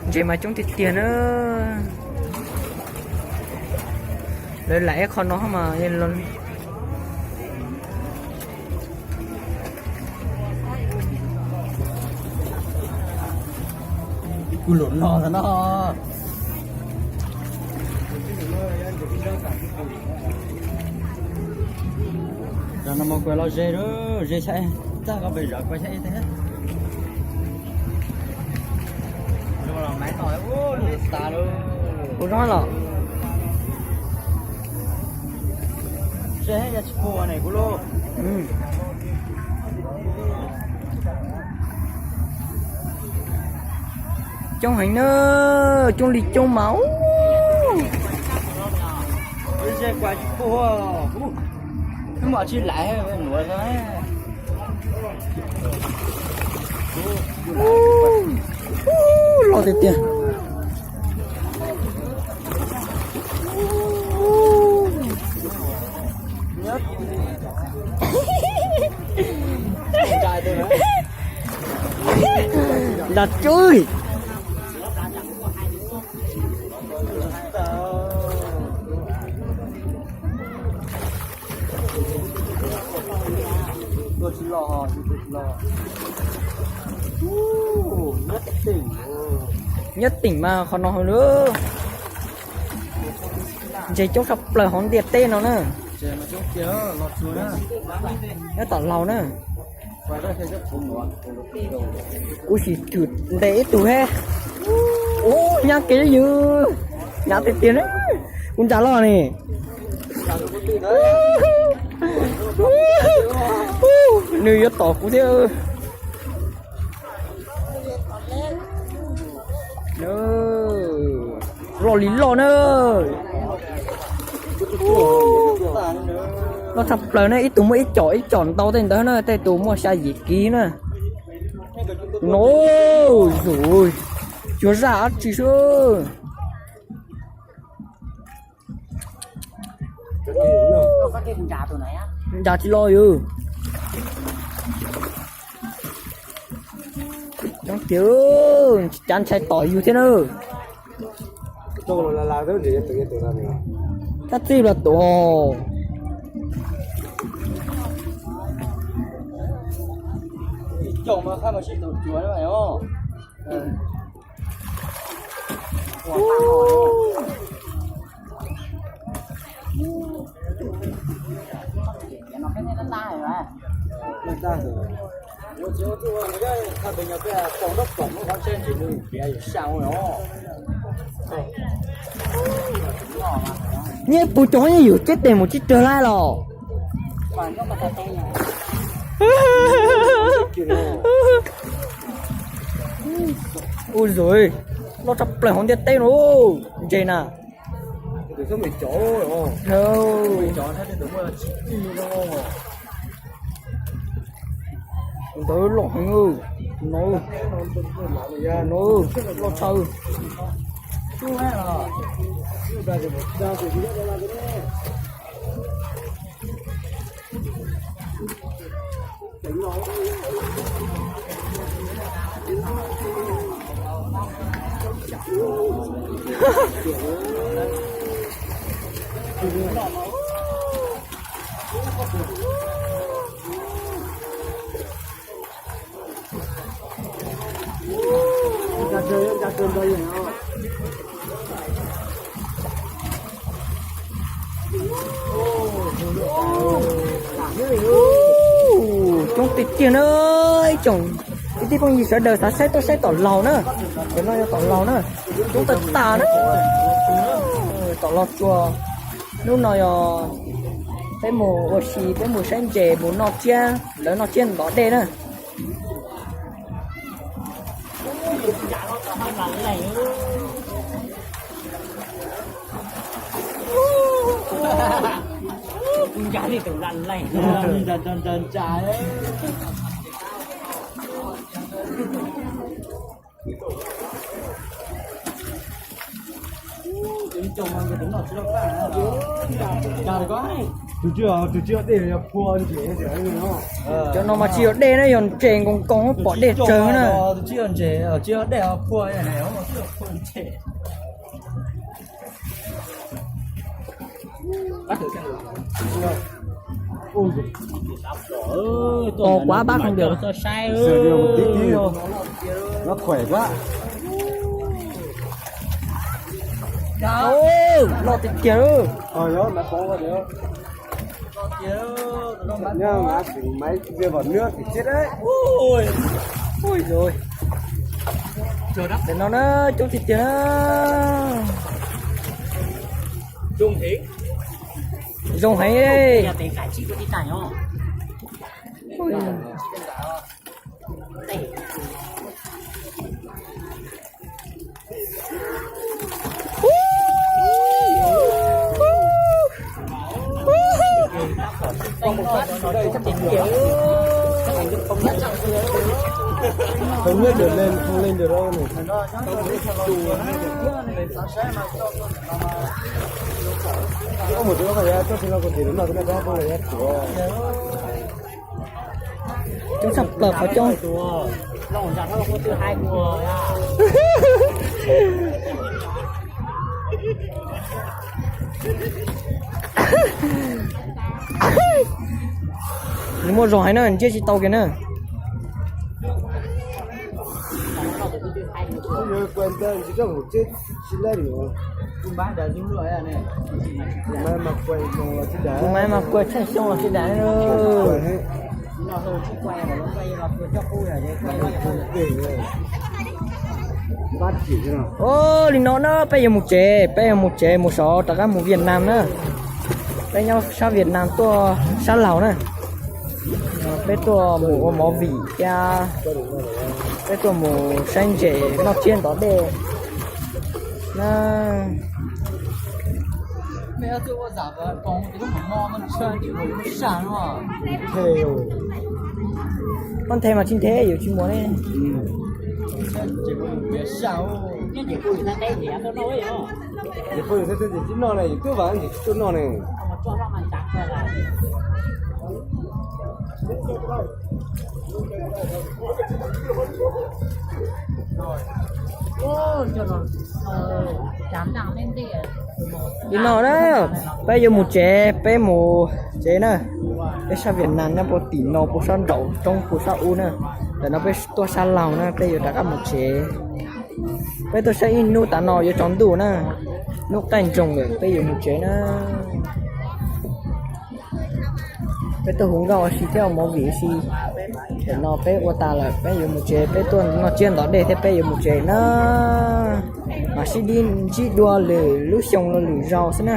Ntses mas coob tiag tiag na. Lawv lam ib qho no mas kuv lum no no. Cov no mas kuv los ze, ze xyab, tag koj pes zov kuv xyab ib teg. Kuv zoo los. Ze yog tsis pum ne kuv lauj. Coob heev na, coob li coob mas. Ze kuv tsis pum, twb mam tsis laiv nuav. Loj tiag tiag. Nrag tswb. Nyob tim mas qhov no hauv lawm. Ntses coob tshaj plaws hauv ntiaj teb no na. Nyob tom laug na. Kuv sim cwm ntes ib tug he. Ub, nyab kev yws, nyab tiag tiag na. Kuv ntsa loj ni. Nws yuav tom kuv thiab. Loj li loj na. Loj tshaj plaws na, ib tug muaj ib com ib com ntau tej ntawd na, tej tus muaj xya yim kiv na. No, zus, cuag zaj dab tsi xwb. Ntsa tsis los yus. Coob tiag, tsis cav ntshai tom yus thiab na. Tab txij los tus. Nyiaj puv coob yeej yus ceb tes mus tsis raug lawm los. Ua zos, loj tshaj plaws hauv ntiaj teb no, ntses na. Ntawd loj heev, no, no, loj tshaj. Coob tiag tiag na, ib tsoom kwv tij phooj ywg sawv daws xav saib tuaj saib tom laug na. Cov no yog tom laug na, coob tag tag na. Tom laug tsuas, hnub no yog peb mus ua si, peb mus saib ntses, mus noj tsiab, lawv noj tsiab ntov dej na. Tus tsis, tus tsis yog dej yog phua ntses. Cov no mas tsis yog dej na, yog ntses nkoos nkoos pom dej tsawg na. Tos kuv pab không được. Nó khỏe quá. Loj tiag tiag. Ui dui. Tam no na, coob tiag tiag na. Zoo heev. Không biết được lên không lên được đâu này. Có một đứa mà ra cho thì nó còn chỉ nó cái đó không là ra của. Coob tshaj plaws qhov coob. Nws muaj zog heev na, ntsiab tsis tau kiag na. Kuv mas mas kuv tshaj xyoo los sib daim. Ua li no na, peb yuav mus tsev, peb yuav mus tsev mus sov rov qab mus Vietnam na. Peb nyob sab Vietnam tuaj sab Laus na. Peb tuaj mus ua movie thiab, peb tuaj mus saib ntses noj tsiab ntov dej na. Muab nthe mas tsis nthe, yuav tsis muaj ne. Ces phooj ywg thiab tib noj ne, yus twb vas ces tsis tuaj noj ne. Li no na, peb yuav mus tsev, peb mus tsev na. Peb sab Vietnam nyob puag tim no, puag sab nraum roob puag sab ub na. Tam no peb tuaj sab Laus na, peb yuav rov qab mus tsev. Peb tuaj saib ib hnub, tam no yuav tsaus ntuj na, hnub qaij ntsoog lawm, peb yuav mus tsev na. Peb tuaj hu nkauj ua si thiab ua movie ua si. Tam no peb ua tas lawm, peb yuav mus tsev, peb tuaj noj tsiab ntov dej thiab peb yuav mus tsev na. Mam sib ntsib dua lwm lub xyoo los lwm zaus xwb na.